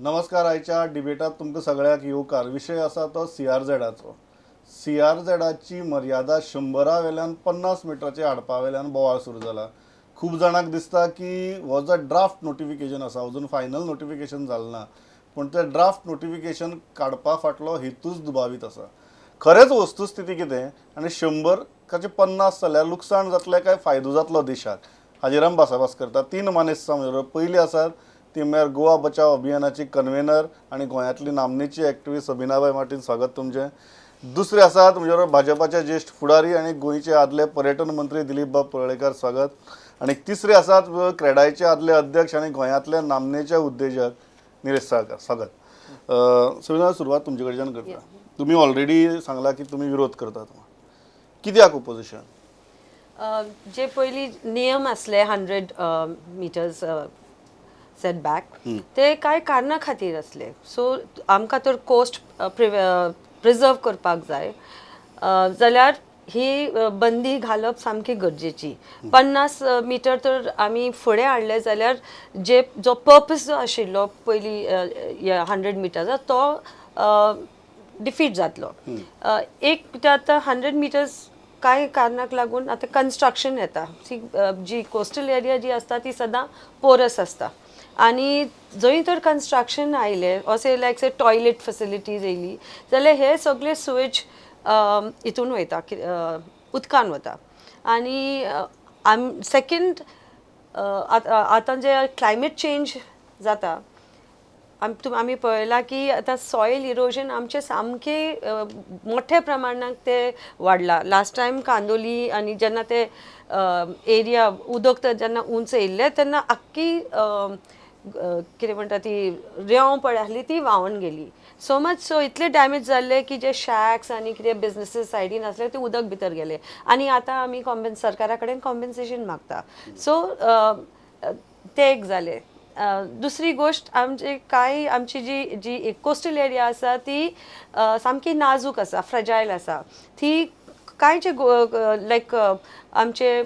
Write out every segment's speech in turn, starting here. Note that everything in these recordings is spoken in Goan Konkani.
नमस्कार. आयच्या डिबेटात तुमकां सगळ्यांक येवकार. विशय आसा तो सीआरझेडाचो. सीआरझेडाची मर्यादा 100 वेल्यान 50 मिटराचे हाडपा वेल्यान बोवाळ सुरू जाला. खूब जाणांक दिसता की हो जो ड्राफ्ट नोटिफिकेशन आसा, अजून फायनल नोटिफिकेशन जालें ना, पूण तें ड्राफ्ट नोटिफिकेशन काडपा फाटलो हेतूच दुबावीत आसा. खरेंच वस्तुस्थिती कितें आनी 100 50 जाल्यार लुकसाण जातलें काय फायदो जातलो देशाक, हाजेर आमी भासाभास करता. तीन मानेस्त आसा म्हजे बरोबर. पयली आसात ती म्हळ्यार गोवा बचाव अभियानाची कन्वेनर आनी गोंयांतली नामनेची एक्टिविस्ट सबिनाबाय मार्टीन, स्वागत तुमचें. दुसरे आसात म्हजे बरोबर भाजपाचे ज्येश्ठ फुडारी आनी गोंयचे आदले पर्यटन मंत्री दिलीप बाब परुळेकर, स्वागत. आनी तिसरे आसात क्रेडायचे आदले अध्यक्ष आनी गोंयांतले नामनेचे उद्देजक निलेश साळकार, स्वागत. सबिना, सुरवात तुमचे कडच्यान करता. तुमी ऑलरेडी सांगला की तुमी विरोध करतात, कित्याक ओपोजिशन? जे पयलीं नियम आसले 100 मिटर्स सेटबॅक, ते कांय कारणा खातीर आसले. सो आमकां तर कोस्ट प्रिजर्व करपाक जाय जाल्यार ही बंदी घालप सामकी गरजेची. 50 मिटर तर आमी फुडें हाडले जाल्यार जे जो पर्पज जो आशिल्लो पयलीं 100 मिटर्सा, तो डिफीट जातलो. एक ते आतां 100 मिटर्स कांय कारणाक लागून आतां कन्स्ट्रक्शन येता. सी, जी कोस्टल एरिया जी आसता ती सदां पोरस आसता आनी जंय तर कन्स्ट्रक्शन आयलें, अशें लायक से टॉयलेट फेसिलिटीज येयली जाल्यार हे सगळे सुवेज हितून वयता, उदकान वता. आनी आम सेकेंड, आतां जे क्लायमेट चेंज जाता, आमी पळयलां की आतां सॉयल इरोजन आमचें सामकें मोठ्या प्रमाणात ते वाडलां. लास्ट टायम कांदोली आनी जेन्ना ते एरिया उदक तर जेन्ना उंच येयल्लें तेन्ना आख्खी कितें म्हणटा ती रेंव पळय आसली ती व्हांवन गेली. सो मच सो इतले डॅमेज जाल्ले की जे शॅक्स आनी कितें बिजनसीस सायडीन आसले ते उदक भितर गेले आनी आतां आमी कॉम्पेन सरकारा कडेन कॉम्पेन्सेशन मागता. सो ते एक जालें. दुसरी गोश्ट, आमचे कांय आमची जी जी कोस्टल एरिया आसा ती सामकी नाजूक आसा, फ्रजायल आसा. ती कांय जे लायक आमचे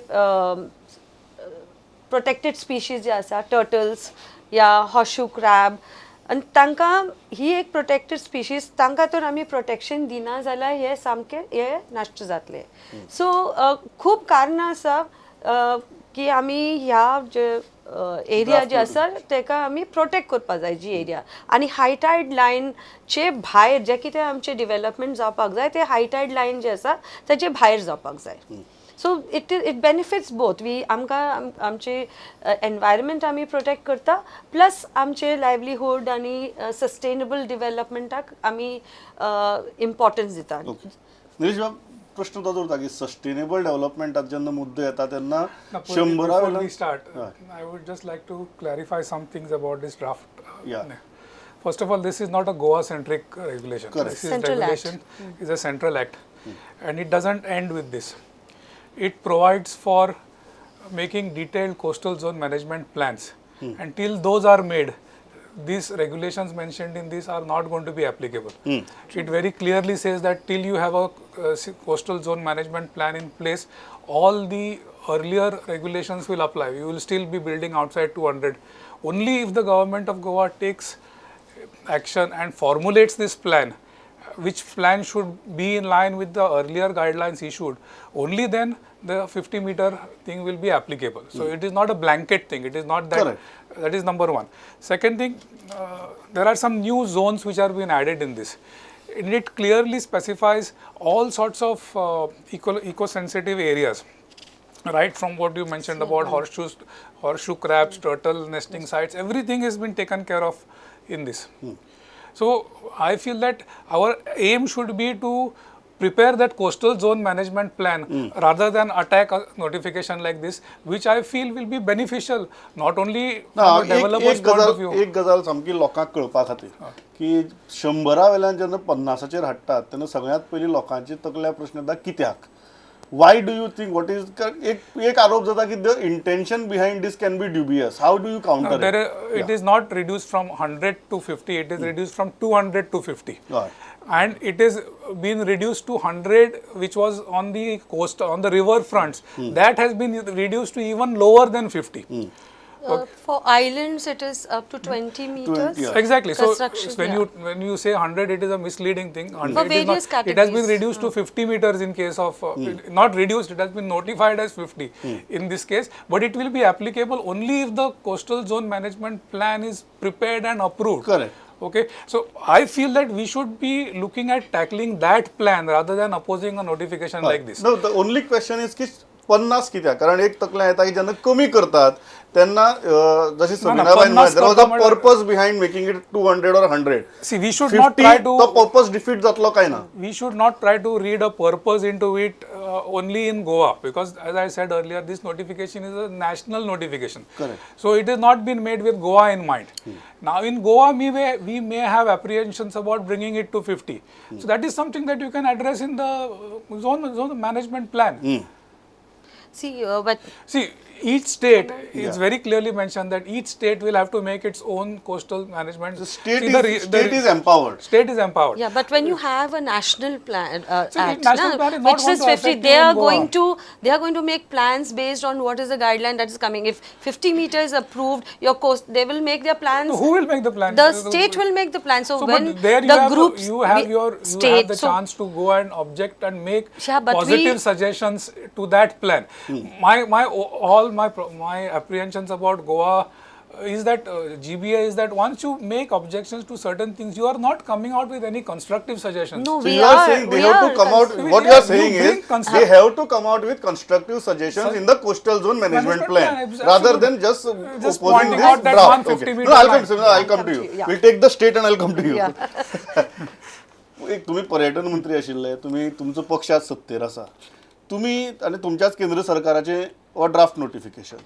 प्रोटेक्टेड स्पिशीज जे आसा, टर्टल्स या हॉर्सशू क्रॅब, आनी तांकां ही एक प्रोटेक्टेड स्पिशीज, तांकां तर आमी प्रोटेक्शन दिना जाल्यार हे सामके हे नश्ट जातले. सो खूब कारणां आसा की आमी ह्या जे एरिया जे आसा तेका आमी प्रोटेक्ट करपा जाय जी एरिया आनी हायटायड लायनचे भायर जे कितें आमचें डिवेलपमेंट जावपाक जाय ते हायटायड लायन जे आसा तेजे भायर जावपाक जाय. So it benefits both. We आमकां आमचे एनवायरमेंट आमी प्रोटेक्ट करता, प्लस आमचे लायवलीहूड आनी सस्टेनेबल डिवेलपमेंटाक आमी इम्पॉर्टन्स दिता. ओके, निलेश बाब, प्रश्न तो उरता की सस्टेनेबल डेव्हलपमेंटात जेन्ना मुद्दो येता तेन्ना 100 Before we start, I would just like to clarify some things about this draft. First of all, this is not a Goa-centric regulation. Correct. This is Central Act. Regulation is a central act, and it doesn't end with this. It provides for making detailed coastal zone management plans. And till those are made, these regulations mentioned in this are not going to be applicable. It very clearly says that till you have a coastal zone management plan in place, all the earlier regulations will apply. You will still be building outside 200. Only if the government of Goa takes action and formulates this plan, which plan should be in line with the earlier guidelines issued, only then the 50 meter thing will be applicable. So it is not a blanket thing. It is not that. Correct. That is number one. Second thing, there are some new zones which are being added in this. And it clearly specifies all sorts of eco-sensitive areas, right from what you mentioned about horseshoe crabs, turtle nesting sites, everything has been taken care of in this. So I feel that our aim should be to prepare that coastal zone management plan rather than attack a notification like this, which I feel will be beneficial not only ना, from a एक developer's एक point गजाल of view. एक गजाल सामकी लोकांक कळपा खातीर की 100 वेल्यान जेन्ना 50चेर हाडटात तेन्ना सगळ्यांत पयलीं लोकांची तकल्या प्रश्न येता कित्याक. Why do you think, what is एक एक आरोप जाता की the intention behind this can be dubious? How do you counter? There, it is not reduced from 100 to 50, it is reduced from 200 to 50. And it is been reduced to 100, which was on the coast, on the river fronts. That has been reduced to even lower than 50. For islands, it is up to 20 meters. Yeah. Exactly. So Construction, when yeah. you say 100, it is a misleading thing. 100 For is various not, it has been categories. reduced to 50 meters in case of not reduced. It has been notified as 50 in this case, but it will be applicable only if the coastal zone management plan is prepared and approved. Correct. Okay. So I feel that we should be looking at tackling that plan rather than opposing a notification like this. No, the only question is की 50 कित्याक, कारण एक तकल्या येता की जेन्ना कमी करतात तेन्ना जशी सबिनाबाई 50 there was a करता म्हणल्यार- purpose behind making it 200 or 100. See, we should not try to तो पर्पज डिफीट जातलो काय ना. We should not try to read a purpose into it only in Goa, because as I said earlier, this notification is a national notification. Correct. So it has not been made with Goa in mind. Now in Goa, we may have apprehensions about bringing it to 50. So that is something that you can address in the zone management plan. See, but See, each state, it's very clearly mentioned that each state will have to make its own coastal management. The state See, is, state is empowered. State is empowered. Yeah, but when you have a national plan, See, the act, national na, plan is not which says going to 50, affect they you in are Goa. going to they are going to make plans based on what is the guideline that is coming. If 50 meters approved, your coast, they will make their plans. So who will make the plan? The state will make the plan. So, So, when but there you the have, groups, you have your you state, have the so chance to go and object and make Yeah, but positive suggestions to that plan. All my apprehensions about Goa is that GBA is that once you make objections to certain things, you are not coming out with any constructive suggestions. No, So we you are are saying they we have are to come out. We What you are- are saying you bring is they have to come out with constructive suggestions in the coastal zone management Management plan, plan, rather absolutely. than just Just opposing pointing this out that draft. 150 Okay. meter No, I'll come. line. Simran, I'll come to you. Yeah. We'll take the state and I'll come to you. Yeah. एक तुम्ही पर्यटन मंत्री आशिल्ले, तुम्ही तुमचो पक्ष आज सत्तेर आसा, तुम्ही आनी तुमच्याच केंद्र सरकाराचे हो draft notification,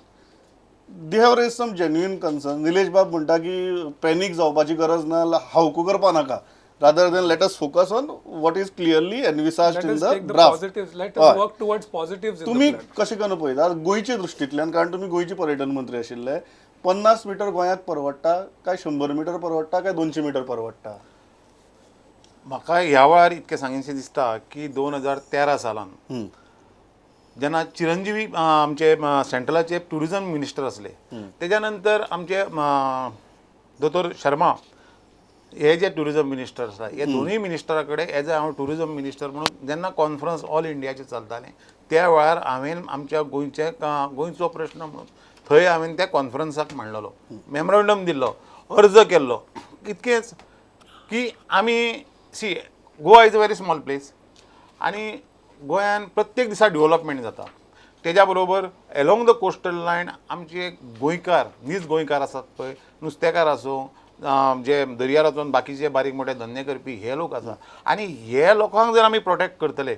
they have raise some genuine concern. Nilesh बाब म्हणटा की पॅनीक जावपाची गरज ना, हावकू करपा नाका, rather than let us focus on what is clearly envisaged Let in us the take the draft. positives. Let us work towards positives in the तुम्ही plan. कशें करून पळयता गोंयच्या दृश्टींतल्यान, कारण तुमी गोंयचे पर्यटन मंत्री आशिल्ले, 50 मिटर गोंयांत परवडटा काय 100 मिटर परवडटा काय 200 मिटर परवडटा? म्हाका ह्या वेळार इतकें सांगनशें दिसता की 2013 सालान जेन्ना चिरंजीवी आमचे सेंट्रलाचे ट्युरिजम मिनिस्टर आसले, तेज्या नंतर आमचे दोतोर शर्मा हे जे ट्युरिजम मिनिस्टर आसा, हे दोनूय मिनिस्टरा कडेन एज अ हांव ट्युरिजम मिनिस्टर म्हणून जेन्ना कॉन्फरन्स ऑल इंडियाचे चलतालें त्या वेळार हांवें आमच्या गोंयचे गोंयचो प्रश्न म्हणून थंय हांवें त्या कॉन्फरन्साक मांडलेलो, मेमोरंडम दिल्लो, अर्ज केल्लो. इतकेंच की आमी see Goa is a very small place आनी गोंयान प्रत्येक दिसा डेवलपमेंट जाता, तेज्या बरोबर एलोंग the coastal line आमचे गोंयकार, नीज गोंयकार आसात पळय, नुस्तेकार आसूं, जे दर्यार वचून बाकीचे बारीक मोठे धंदे करपी हे लोक आसा आनी हे लोकांक जर आमी प्रोटेक्ट करतले,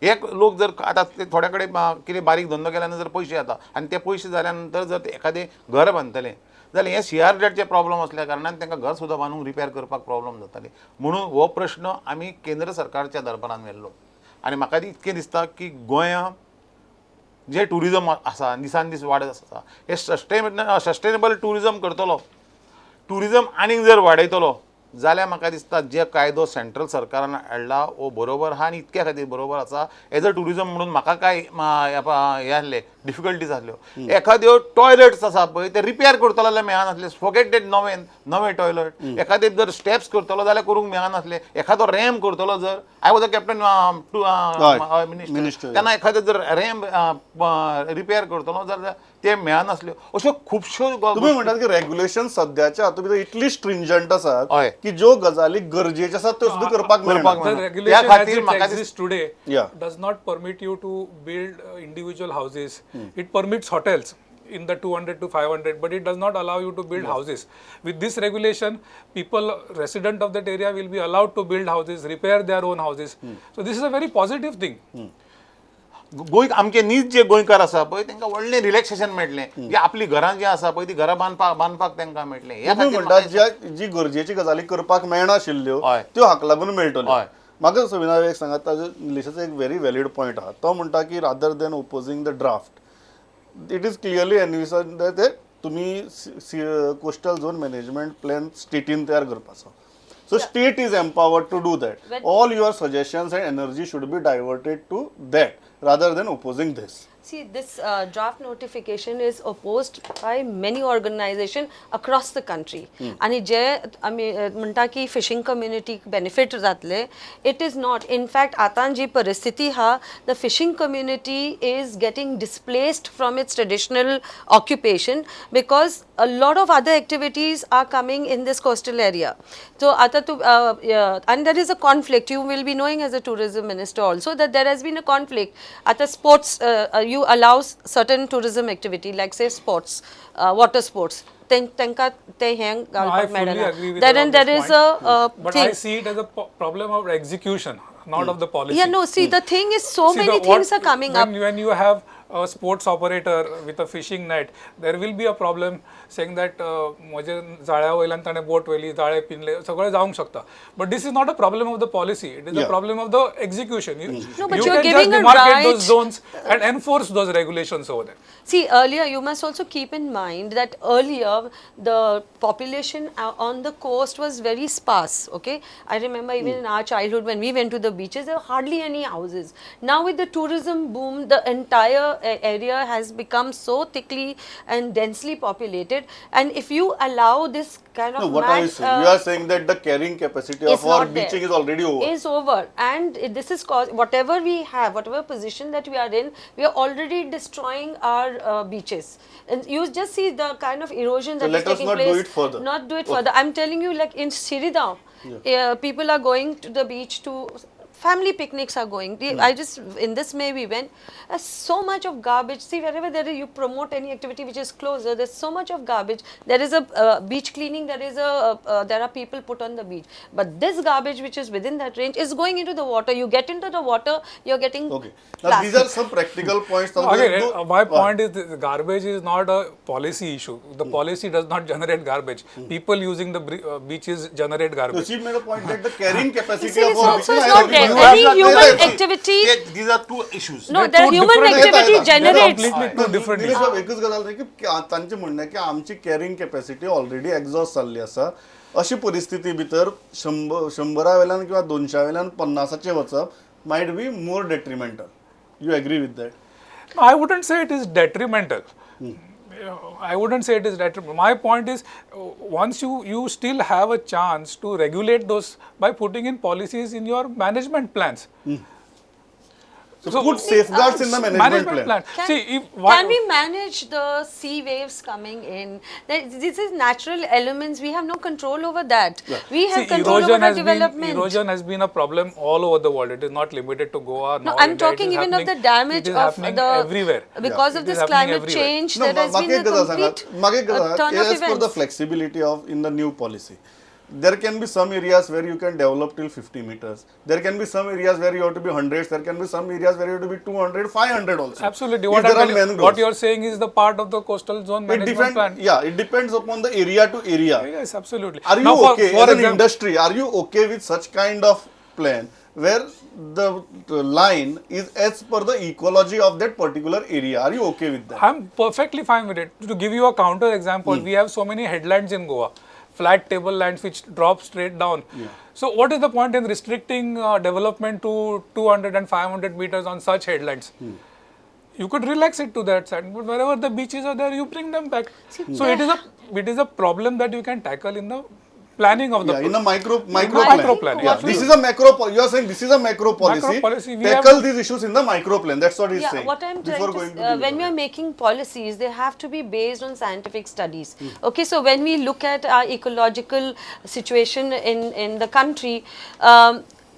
हे लोक जर आतां ते थोड्या कडेन कितें बारीक धंदो केल्या जर पयशे येता आनी ते पयशे जाल्या नंतर जर ते एखादें घर बांदतले जाल्यार हे सी आर झेडचे प्रॉब्लम आसल्या कारणान तांकां घर सुद्दां बांदूंक रिपेर करपाक प्रॉब्लम जाताले. म्हणून हो प्रश्न आमी केंद्र सरकारच्या दरबारान व्हेल्लो आनी म्हाका इतकें दिसता की गोंया जे ट्युरिजम आसा दिसान दीस वाडत आसा, हे सस्टेनेबल ट्युरिजम करतलो, ट्युरिजम आनीक जर वाडयतलो जाल्यार म्हाका दिसता जे कायदो सेंट्रल सरकारान हाडला हो बरोबर आहा आनी इतक्या खातीर बरोबर आसा. एज अ ट्युरिजम म्हणून म्हाका कांय हें आसलें, डिफिकल्टीज आसल्यो. एखाद्यो टॉयलट्स आसा पळय ते रिपेर करतलो जाल्यार मेळनासले, फॉगेट that नवे नवे टॉयलट. एखादे जर स्टेप्स करतलो जाल्यार करूंक मेळनासले, एखादो रॅम्प करतलो जर, I was a captain to minister, तेन्ना एखादो जर रॅम्प रिपेर करतलो जाल्यार ते मेळनासल्यो. अश्यो खुबश्यो तुमी म्हणटात की रेग्युलेशन सद्याच्या हातूंत भितर इतली स्ट्रिंजंट आसात हय. की ज्यो गजाली गरजेच्यो आसात त्यो सुद्दां करपाक मेळना. The त्या regulation as खातीर it म्हाका exists today Yeah. does not permit you to build individual houses. It permits hotels in the 200 to 500, but it does not allow you to build houses. With this regulation, people resident of that area will be allowed to build houses, repair their own houses. So this is a very positive thing. Goa आमचे नीज जे गोंयकार आसा पळय तांकां व्हडलें रिलॅक्सेशन मेळटलें, जे आपली घरां जी आसा पळय ती घरां बांदपाक तांकां मेळटलें. ह्या तुमी खातीर म्हणटात ज्या जी गरजेची गजाली करपाक मेळनाशिल्ल्यो हय. त्यो हाका लागून मेळटल्यो. हय. म्हाका सविना एक सांगात, ताजो निलेशाचो एक व्हेरी व्हॅलीड पॉयंट आहा, तो म्हणटा की rather than opposing the draft it is clearly envisage ते तुमी कोस्टल झोन मॅनेजमेंट प्लॅन स्टेटीन तयार करपाचो. So state is empowered to do that. All your suggestions and energy should be diverted to that rather than opposing this. See, this draft notification is opposed by many organization across the country. आणि जे आमी म्हणटा की फिशिंग कम्युनिटीक बेनिफीट जातले, it is not. In fact आतां जी परिस्थिती आहा, the fishing community is getting displaced from its traditional occupation because a lot of other activities are coming in this coastal area. So आता तूं and there is a conflict. You will be knowing as a tourism minister also that there has been a conflict. आता sports, you allow certain tourism activity like, say, sports, water sports, तांकां ते हें I घालपाक fully मेळना. Agree with then you on there this is a point. But I thing. See it as a problem of execution, not of the policy. Yeah, no, see, the thing is, so See, many things are coming up. When you have a sports operator with a fishing net, there will be a problem saying that म्हजे जाळ्या वयल्यान ताणें बोट व्हेली, जाळे पिनले, सगळें जावंक शकता. But this is not a problem of the policy. It is a problem of the execution. You, No, but you you're can giving just a demarcate right. those zones and enforce those regulations over there. See, earlier, you must also keep in mind that earlier the population on the coast was very sparse. Okay, I remember even in our childhood when we went to the beaches, there were hardly any houses. Now, with the tourism boom, the entire area has become so thickly and densely populated. And if you allow this kind of No, what are you mad, saying? You are saying that the carrying capacity is of our not there. Beaching is already over. Is over, and this is cause whatever we have, whatever position that we are in, we are already destroying our beaches. And you just see the kind of erosion So that let is us taking not do place. It further. Not do it Okay. further. I'm telling you, like in Siridao, people are going to the beach to family picnics are going. I just, in this May we went, so much of garbage. See, wherever there is, you promote any activity which is closer, there's so much of garbage. There is a beach cleaning, there are people put on the beach. But this garbage which is within that range is going into the water. You get into the water, you're getting Okay. Now these are plastic. Some practical points. Again, my point is this, garbage is not a policy issue. The policy does not generate garbage. People using the beaches generate No, garbage. she made a point that the carrying capacity See, of it's our also beaches. is I not agree. there. You Any have not- human No, no, activity. These are two issues. No, They're the two human different- activity They're generates. completely two different Nilesh issues. बाब, एकच गजाल न्ही की तांचें म्हणणें की आमची कॅरिंग कॅपॅसिटी ऑलरेडी एक्झॉस्ट जाल्ली आसा. अशी परिस्थिती भितर शंबरा वयल्यान किंवा दोनशा वयल्यान पन्नासाचेर वचप might be more detrimental. You agree with that? No, I wouldn't say it is detrimental. I wouldn't say it is detrimental. My point is, once you still have a chance to regulate those by putting in policies in your management plans. So put safeguards in the management plan. Can, See, if why, can we manage the sea waves coming in? This is natural elements. We have no control over that. We have See, control erosion over our has been development. Erosion has been a problem all over the world. It is not limited to Goa. No, Nor I'm India. It talking is even of the happening- damage it is of happening the everywhere. Because It of is this happening climate everywhere. change, No, there has म्हाका been एक a गजाल सांगात complete म्हाका एक गजाल turn of as per the events. Flexibility of in the new policy, there can be some areas where you can develop till 50 meters. There can be some areas where you have to be hundreds. There can be some areas where you have to be 200, 500 also. Absolutely. If What, there I'm are telling- mangroves. what you're saying is the part of the coastal zone It management depend, plan. Yeah, it depends upon the area to area. Yes, absolutely. Are you Now, okay for as an example, industry? Are you okay with such kind of plan where the line is as per the ecology of that particular area? Are you okay with that? I'm perfectly fine with it. To give you a counter example, we have so many headlands in Goa, flat table lands which drop straight down. So what is the point in restricting development to 200 and 500 meters on such headlands? You could relax it to that side, but wherever the beaches are there, you bring them back. So it is a problem that you can tackle in the planning of the Yeah, in a micro micro plan. plan, Yeah, this is a macro. You are saying this is a macro policy. Macro policy, we Tackle have- these issues in the micro plan. That's what he's Yeah, saying. what I'm trying Before to going to when the we are making policies, they have to be based on scientific studies. Okay, so when we look at our ecological situation in the country,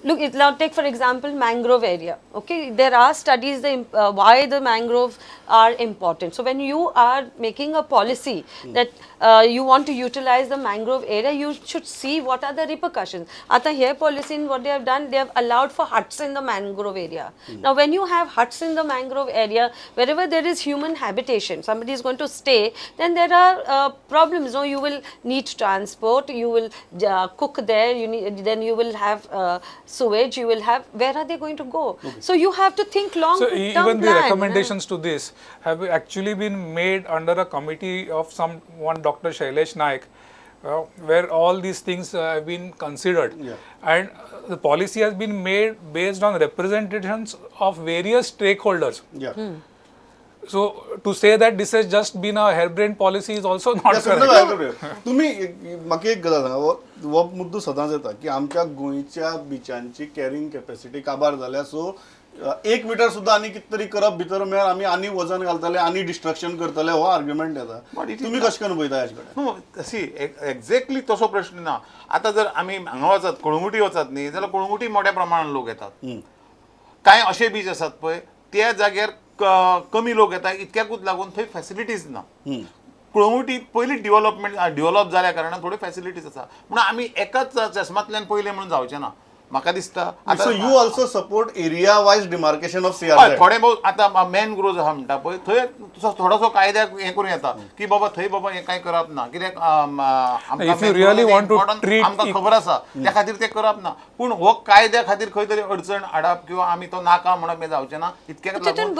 look, now take for example mangrove area. Okay, there are studies why the mangrove are important. So when you are making a policy that you want to utilize the mangrove area, you should see what are the repercussions. आता here policy in what they have done, they have allowed for huts in the mangrove area. Now when you have huts in the mangrove area, wherever there is human habitation, somebody is going to stay, then there are problems. No, you will need transport, you will cook there, you need, then you will have sewage, you will have, where are they going to go? So you have to think long So term even the plan. Recommendations to this have actually been made under a committee of some one Dr. Shailesh Naik, where all these things have been considered. And the policy has been made based on representations of various stakeholders. So to say that this has just been a harebrained policy is also not correct. तुम्ही म्हाका एक गजाल सांगा, हो मुद्दो सदांच येता की आमच्या गोंयच्या बिचांची कॅरिंग कॅपॅसिटी काबार जाल्या, सो 1 मिटर सुद्दां आनी कितें तरी करप भितर म्हळ्यार आमी आनी वजन घालतले आनी डिस्ट्रक्शन करतले, हो आर्ग्युमेंट येता. तुमी कशें करून पळयता हेचे कडेन? न्हू, सी, एक्झॅक्टली तसो प्रश्न ना. आतां जर आमी हांगा वचत, कळंगुटी वचत न्ही जाल्यार कळंगुटी मोठ्या प्रमाणान लोक येतात. कांय अशे बीच आसात पळय त्या जाग्यार कमी लोक येता, इतक्याकूच लागून थंय फॅसिलिटीज ना. कळंगुटी पयलीं डिवलप जाल्या कारणान थोड्यो फॅसिलिटीज आसा, म्हणून आमी एकाच चश्मांतल्यान पयलें म्हणून जावचें ना. म्हाका दिसता. So you also support area wise demarcation of CRZ? थोडे भोव आतां मॅनग्रोव्ज आहा म्हणटा पळय थंय थोडोसो कायद्याक हें करूं येता की बाबा थंय बाबा हें कांय करप ना, कित्याक आमकां खबर आसा त्या खातीर तें करप ना. पूण हो कायद्या खातीर खंय तरी अडचण हाडप किंवा आमी तो नाका म्हणप हें जावचें ना. इतक्याक लागून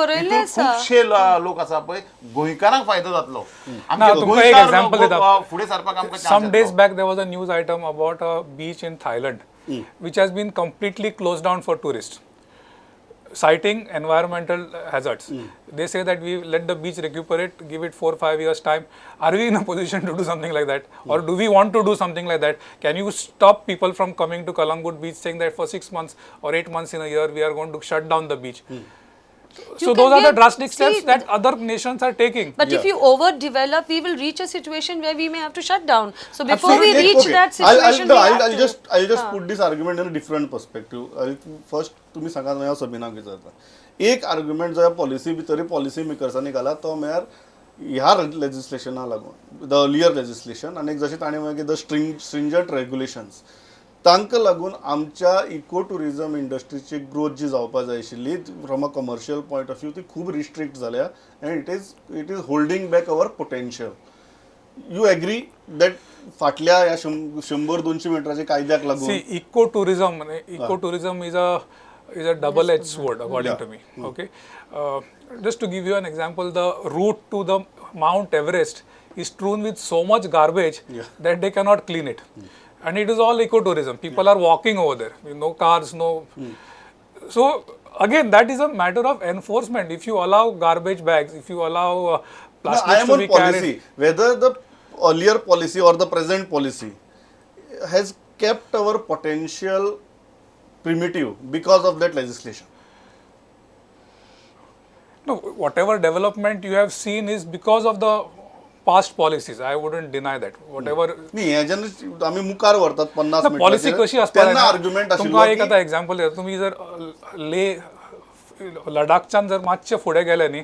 खुबशे लोक आसा पळय गोंयकारांक फायदो जातलो, फुडें सरपाक आमकां. Some days back there was a news item about a beach in Thailand which has been completely closed down for tourists, citing environmental hazards. They say that we let the beach recuperate, give it 4-5 years time. Are we in a position to do something like that? Or do we want to do something like that? Can you stop people from coming to Kalangut beach saying that for 6 months or 8 months in a year we are going to shut down the beach? So those are the drastic steps that other nations are taking. But if you overdevelop, we will reach a situation where we may have to shut down. So before we reach that situation, I'll just put this argument in a different perspective. First, तुम्ही सांगा, हांव सबीनाक विचारता. एक आर्ग्युमेंट जो पॉलिसी भितर पॉलिसी मेकर्सांनी घाला तो म्हळ्यार ह्या लेजिस्लेशना लागून, the earlier legislation आनी जशें ताणें म्हळें की the stringent regulations, तांकां लागून आमच्या इको ट्युरिजम इंडस्ट्रीची ग्रोथ जी जावपा जाय आशिल्ली from a commercial point of view ती खूब रिस्ट्रिक्ट जाल्या and it is holding back our potential. You agree that फाटल्या ह्या 100-200 मिटराच्या कायद्याक लागून? See, eco tourism is a double edged sword according to me. Okay, just to give you an example, the route to the Mount Everest is strewn with so much garbage that they cannot clean it. And it is all ecotourism. People are walking over there. No cars, no. So again, that is a matter of enforcement. If you allow garbage bags, if you allow plastics to be carried. Whether the earlier policy or the present policy has kept our potential primitive because of that legislation. No, whatever development you have seen is because of the past policies. I wouldn't deny that. Whatever. न्ही, हे जेन्ना आमी मुखार व्हरतात 50 पॉलिसी कशी आसता तेन्ना आर्ग्युमेंट आशिल्लो. तुमकां एक आतां एग्जाम्पल दिता, तुमी जर ले लडाखच्यान जर मातशे फुडें गेले न्ही,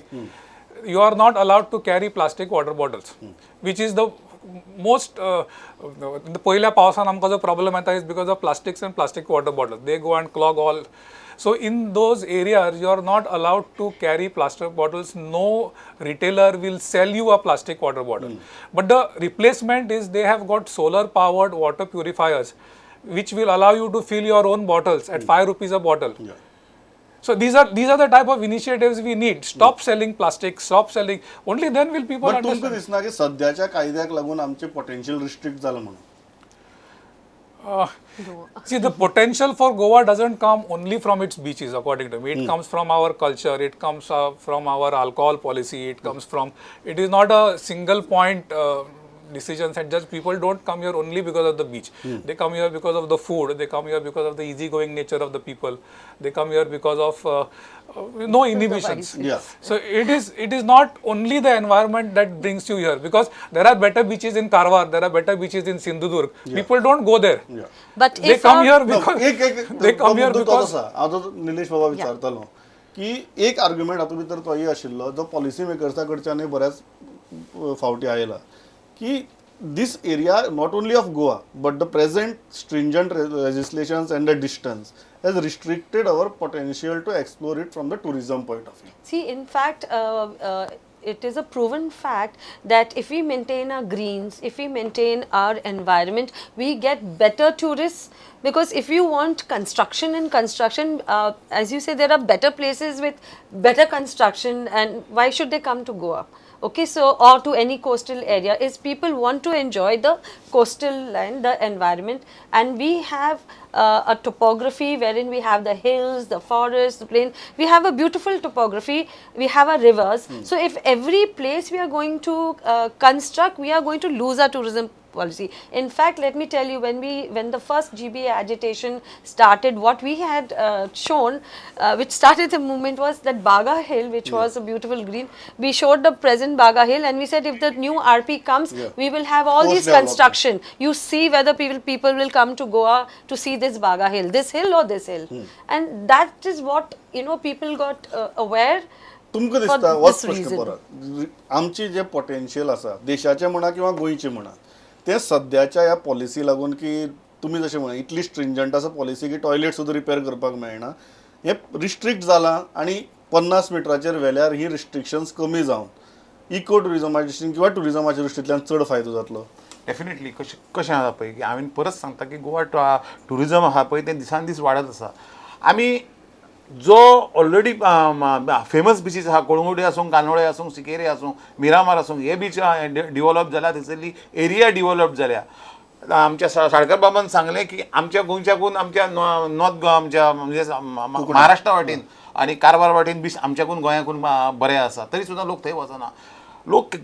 you are not allowed to carry plastic water bottles, which is the most पयल्या पावसान आमकां जो प्रॉब्लम येता is because of plastics and plastic water bottles. They go and clog all. So in those areas you are not allowed to carry plastic bottles. No retailer will sell you a plastic water bottle. But the replacement is they have got solar powered water purifiers which will allow you to fill your own bottles at 5 rupees a bottle. Yeah. So these are the type of initiatives we need. Stop selling plastic, stop selling. Only then will people but understand. तुमकां दिसना की सद्याच्या कायद्याक लागून आमचे पोटेन्शियल रिस्ट्रिक्ट जाला म्हणून? See, the potential for Goa doesn't come only from its beaches, according to me. It comes from our culture, it comes from our alcohol policy, it comes from, it is not a single point decisions, and just people don't come here only because of the beach. They come here because of the food, they come here because of the easygoing nature of the people, they come here because of no inhibitions. Yeah. So it is not only the environment that brings you here, because there are better beaches in Karwar, there are better beaches in Sindhudurg. Yeah. People don't go there. Yeah. But they come here because they come here because Nilesh बाबा विचारतालो की एक आर्ग्युमेंट हातूंत भितर तोय आशिल्लो जो पॉलिसी मेकर्सा कडच्यान बऱ्याच फावटी आयला की this area not only of Goa but the present stringent legislations and the distance has restricted our potential to explore it from the tourism point of view. See, in fact, it is a proven fact that if we maintain our greens, if we maintain our environment, we get better tourists. Because if you want construction and construction, as you say, there are better places with better construction, and why should they come to Goa? Okay, so or to any coastal area, is people want to enjoy the coastal land, the environment, and we have a topography wherein we have the hills, the forests, the plain. We have a beautiful topography, we have our rivers. So if every place we are going to construct, we are going to lose our tourism policy. In fact, let me tell you, when the first GBA agitation started, what we had shown, which started the movement, was that Baga Hill, which was a beautiful green. We showed the present Baga Hill and we said, if the new RP comes, we will have all these construction. You see whether people will come to Goa to see this Baga Hill, this hill or this hill. And that is what, you know, people got aware. तुमकां दिसता होच प्रश्न परत, आमची जे पोटेन्शियल आसा देशाचें म्हणा किंवा गोंयचें म्हणा, ते सद्याच्या ह्या पॉलिसी लागून की तुमी जशें म्हणा इतली स्ट्रिंजंट आसा पॉलिसी की टॉयलेट सुद्दां रिपेर करपाक मेळना, हें रिस्ट्रिक्ट जालां आनी 50 मिटराचेर व्हेल्यार ही रिस्ट्रिक्शन्स कमी जावन इको ट्युरिजमाच्या दृश्टीन किंवा ट्युरिजमाच्या दृश्टींतल्यान चड फायदो जातलो. डेफिनेटली. कशें आसा पळय की हांवें परत सांगता की गोवा ट्युरिजम आसा पळय तें दिसान दीस वाडत आसा. आमी जो ऑलरेडी फेमस बिचीस आसा, कोळंगुटे आसूं, कांदोळे आसूं, सिकेरी आसूं, मिरामार आसूं, हे बीच डिवॉलप जाल्या, थंयसरली एरिया डिवॉलप जाल्या. आमच्या साळकर बाबान सांगलें की आमच्या गोंयच्याकून आमच्या नॉर्थ गोवा, आमच्या म्हणजे महाराष्ट्रा वाटेन आनी कारवार वाटेन बीच आमच्याकून गोंयाकून बरें आसा, तरी सुद्दां लोक थंय वचना. लोक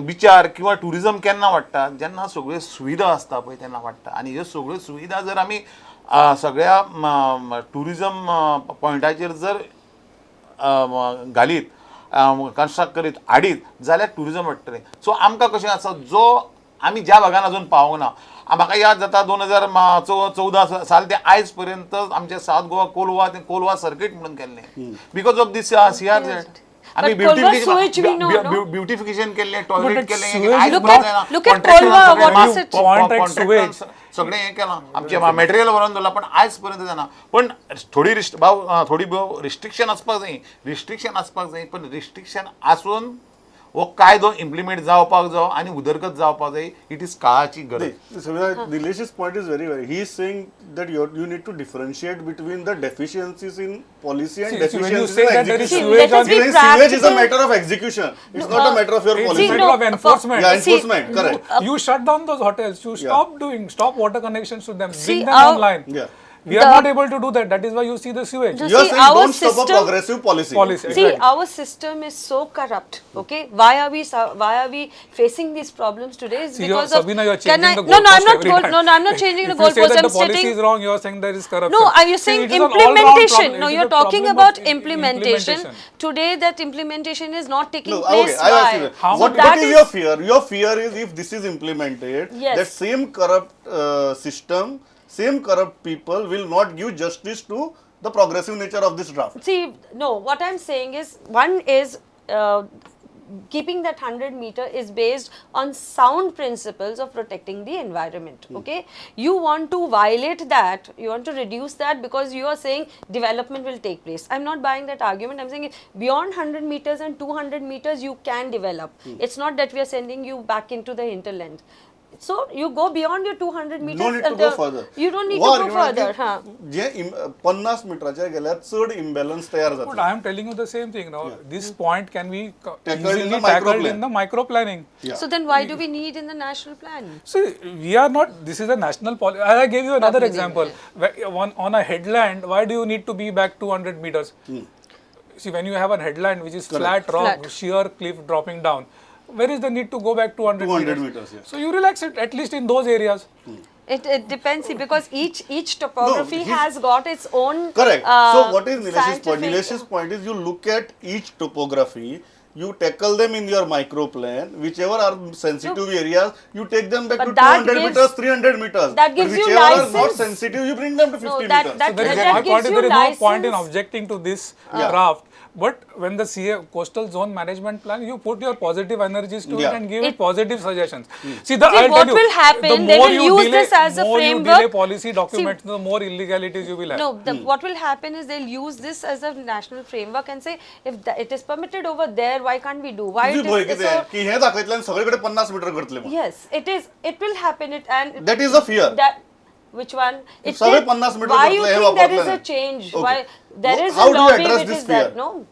बिचार किंवा ट्युरिजम केन्ना वाडटा, जेन्ना सगळ्यो सुविधा आसता पळय तेन्ना वाडटा. आनी ह्यो सगळ्यो सुविधा जर आमी सगळ्या ट्युरिजम पॉयंटाचेर जर घालीत, कन्स्ट्रक्ट करीत हाडीत जाल्यार ट्युरिजम वाडटलें. सो आमकां कशें आसा, जो आमी ज्या भागान अजून पावोंक ना, म्हाका याद जाता 2014 साल ते आयज पर्यंत आमच्या सावथ गोवा कोलवा, ते कोलवा सर्कीट म्हणून केल्लें because of this CRZ. आमी ब्युटिफिकेशन केल्लें, टॉयलेट केल्लें, सगळें हें केलां, आमचें मटेरियल व्हरोन दवरलां, पण आयज पर्यंत जायना. पण थोडी थोडी रिस्ट्रिक्शन आसपाक जाय, रिस्ट्रिक्शन आसपाक जाय, पण रिस्ट्रिक्शन आसून हो कायदो इम्प्लिमेंट जावपाक जाय आनी उदरगत जावपाक जाय. It is काळाची गरज. Nilesh's point is very very, he is saying that you need to differentiate between the deficiencies in policy and deficiencies in execution. Sewage is a matter of execution, it's not a matter of your policy. It's matter of enforcement. Yeah, enforcement, correct. You shut down those hotels, you stop doing, stop water connections to them, bring them online. We are not able to do that. That is why you see the sewage. You are saying don't stop a progressive policy. See, our system is so corrupt. Okay, why are we facing these problems today? It's because of Sabina, you are changing the goalpost. No, I'm not. No, I'm not changing the goalpost. If you say that the policy is wrong, you are saying there is corruption. No, are you saying implementation? No, you are talking about implementation. Today, that implementation is not taking place. Why? What is your fear? Your fear is if this is implemented, that same corrupt system, same corrupt people will not give justice to the progressive nature of this draft. See, no, what I am saying is, one is keeping that 100 meter is based on sound principles of protecting the environment. Okay, you want to violate that, you want to reduce that because you are saying development will take place. I am not buying that argument. I am saying beyond 100 meters and 200 meters you can develop. It's not that we are sending you back into the hinterland. So you go beyond your 200 meters. No need to go further. You don't need to go further. जे 50 मिटराचेर गेल्यार चड imbalance तयार जाता. But I am telling you the same thing now. This point can be easily tackled in the micro planning. So then why do we need in the national plan? See, we are not, this is a national policy. I gave you another example. On a headland, why do you need to be back 200 meters? See, when you have a headland which is flat rock, sheer cliff dropping down, where is the need to go back 200 meters? Yeah. So you relax it at least in those areas. It depends, see, because each topography has got its own. Correct. So what is Nilesh's point? Nilesh's point is you look at each topography, you tackle them in your micro plan, whichever are sensitive areas, you take them back to 200 meters, 300 meters. That gives you whichever license. Are not sensitive, you bring them to 50 meters. So there is my point is there is no point in objecting to this draft. But when the CA Coastal Zone Management Plan, you put your positive energies to it and give it positive suggestions. See, See, what will happen, they will use this as a framework. The more you delay policy documents, the more illegalities you will have. No, what will happen is they'll use this as a national framework and say, if it is permitted over there, why can't we do? Why it is so? Yes, it is. It will happen. It and that is a fear. That, which one? It why you think there is a change? Okay. Why there is how a do you lobby address which this is there? Fear? No.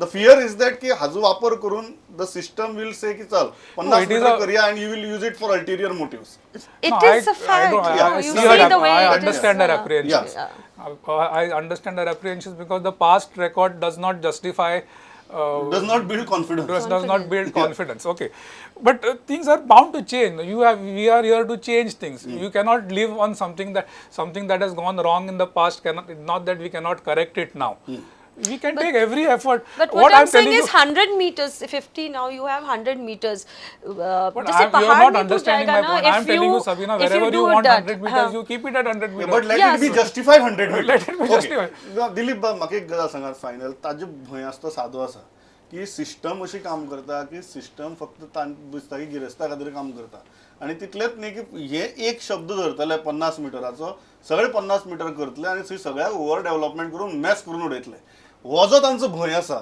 The fear is that की हाजो वापर करून the system will से की चल 50 it is metre a- करया and you will use it for ulterior motives. It No, is a I fact. don't- You I know, you see her see the way I it is, understand her apprehensions. Yeah. I understand her apprehensions because the past record does not justify. Does not build confidence. Does not build confidence. Okay, but things are bound to change. We are here to change things. You cannot live on something that has gone wrong in the past. Cannot, not that we cannot correct it now. We can take every effort. But what I'm saying telling is 100 meters, 50 now you have 100 meters. But जैसे you are पहाड़ not में तो understanding जाएगा my ना, point. I am if telling you, you- Sabina, if you wherever you do want that, 100 meters, you keep it at 100 meters. But let Yes. It be justified 100 meter. Let it be justified. Dilip बाब, म्हाका एक गजाल सांगात फायनल. ताजे भंय आसा तो सादो आसा की सिस्टम अशी काम करता की सिस्टम फक्त दिसता की गिरेस्ता खातीर काम करता आनी तितलेंच न्ही की हे एक शब्द धरतले 50 मिटराचो, सगळे 50 मिटर करतले आनी थंय सगळ्याक ओवर डेव्हलपमेंट करून मॅस करून उडयतले. हो जो तांचो भंय आसा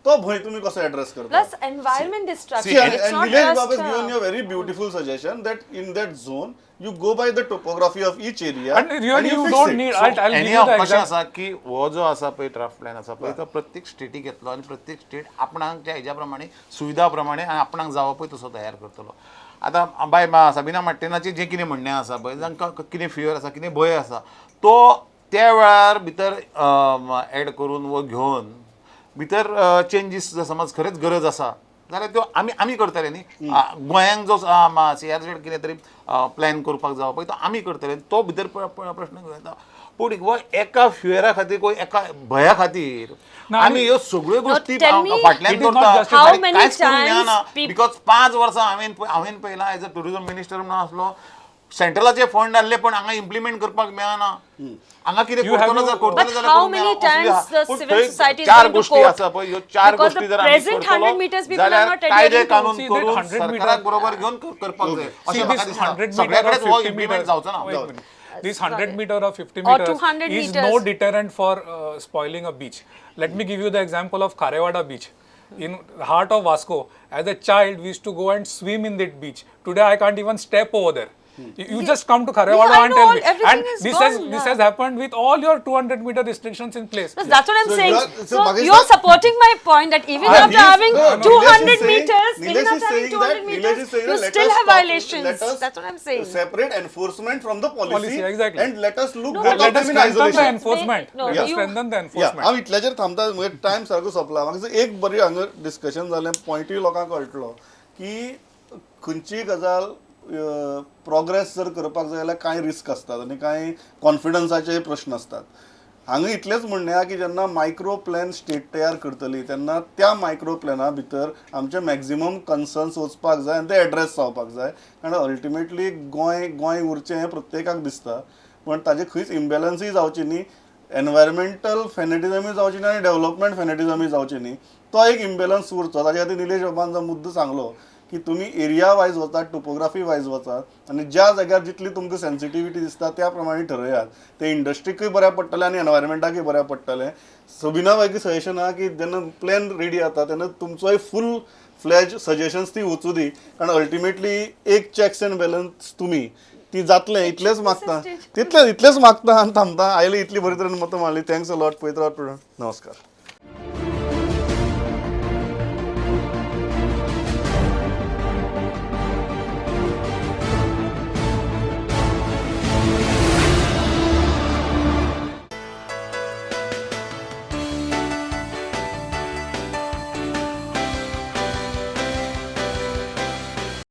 तो भंय तुमी कसो एड्रेस करता? Plus environment destruction. See, It's and not Nilesh just, Bab has given you a very beautiful suggestion that in that zone you go by the topography of each area And really you you fix don't it. need. I'll give you Anyhow, the कशें example. आसा की हो जो आसा पळय ड्राफ्ट प्लॅन आसा पळय तो प्रत्येक स्टेटीक येतलो आनी प्रत्येक स्टेट आपणाच्या हेज्या प्रमाणे सुविधा प्रमाणे आनी आपणाक जावो पळय तसो तयार करतलो. आतां बाय साबिना मार्टिनाचें जें कितें म्हणणें आसा पळय, जांकां कितें फियर आसा, कितें भंय आसा, तो त्या वेळार भितर एड करून वो घेवन भितर चेंजीस जर समज खरेंच गरज आसा जाल्यार त्यो आमी आमी करतले न्ही. गोंयांक जो सीआरझेड कितें तरी प्लॅन करपाक जावो पळय तो आमी करतले, तो भितर प्रश्न घेवं येता. पूण हो एका फियरा खातीर को एका भंया खातीर आमी ह्यो सगळ्यो गोश्टी tell me- फाटल्यान It is not दवरता. justified. How many कांयच करूंक मेळना times people- because 5 वर्सां हांवें पळयलां एज अ ट्युरिजम मिनिस्टर म्हणून आसलो, सेंट्रलाचे फंड आसले पण हांगा इम्प्लिमेंट करपाक मेळना. हांगा कितें You have करतलो to- जाल्यार करतलो But जाल्यार how करूंक many मेळना. times असली the आहा. पूण civil थंय society is चार going to गोश्टी court? आसा पळय, ह्यो चार Because गोश्टी the जर आमी present 100 करतलो meters people are जाल्यार not कायदे adhering to. कानून See, that करून 100 meter- सरकाराक बरोबर घेवन करपाक जाय See, अशें म्हाका this दिसता. 100 meter सगळ्या or कडेन हो 50 इम्प्लिमेंट meter. जावचो ना. Wait a minute. This 100 meter or 50 Or meters 200 is meters. no deterrent for spoiling a beach. Let me give you the example of Kharewada beach. In the heart of Vasco, as a child, we used to go and swim in that beach. Today, I can't even step over there. You just come to Kharewada Yeah, I and know, tell all- me. everything And is this has gone, this yeah. has happened with all your 200 meter restrictions in place. No, that's what I'm So saying. you are- so So, Bhagesh you're sir- supporting my point that even Ah, after having 200 meters, Nilesh even is after having saying 200 that, meters, Nilesh is saying you that let still us have stop- violations. let us That's what I'm saying. Separate enforcement from the policy, Policy, exactly. and let us look No, both but of Let them us in strengthen the isolation. enforcement. No, Let us you- strengthen the या enforcement. हांव इतल्याचेर थांबता, म्हगे टायम सारको सोंपला. म्हाका दिसता एक बरी हांगा डिस्कशन जालें, पॉयंटूय लोकांक कळटलो की खंयचीय गजाल प्रोग्रेस जर करपाक जाय जाल्यार कांय रिस्क आसतात आनी कांय कॉन्फिडन्साचे प्रश्न आसतात. हांगा इतलेंच म्हणणें आहा की जेन्ना मायक्रो प्लॅन स्टेट तयार करतली तेन्ना त्या मायक्रो प्लॅना भितर आमचे मॅक्झिमम कन्सर्न्स वचपाक जाय आनी ते एड्रेस जावपाक जाय. कारण अल्टिमेटली गोंय गोंय उरचें हें प्रत्येकाक दिसता, पण ताजें खंयच इम्बेलन्सूय जावची न्ही, एनवायरमेंटल फेनेटिजमूय जावची न्ही आनी डेव्हलपमेंट फेनेटिजमूय जावची न्ही. तो एक इम्बेलन्स उरचो. ताजे खातीर निलेश बाबान जो मुद्दो सांगलो की तुमी एरिया वायज वचात, टोपोग्राफी वायज वचात आनी ज्या जाग्यार जितली तुमकां सेन्सिटिविटी दिसता त्या प्रमाणे ठरयात. ते इंडस्ट्रीकूय बऱ्याक पडटलें आनी एनवायरमेंटाकूय बऱ्याक पडटलें. सबिना बायक सजेशन आहा की जेन्ना प्लॅन रेडी जाता तेन्ना तुमचोय फूल फ्लॅज सजेशन्स ती वचूं दी, कारण अल्टिमेटली एक चॅक्स एंड बॅलन्स तुमी ती जातलें इतलेंच मागता, तितलें इतलेंच मागता आनी थांबता. आयले इतली बरे तरेन मतां मारली. Thanks a lot. पळयत रावत. नमस्कार.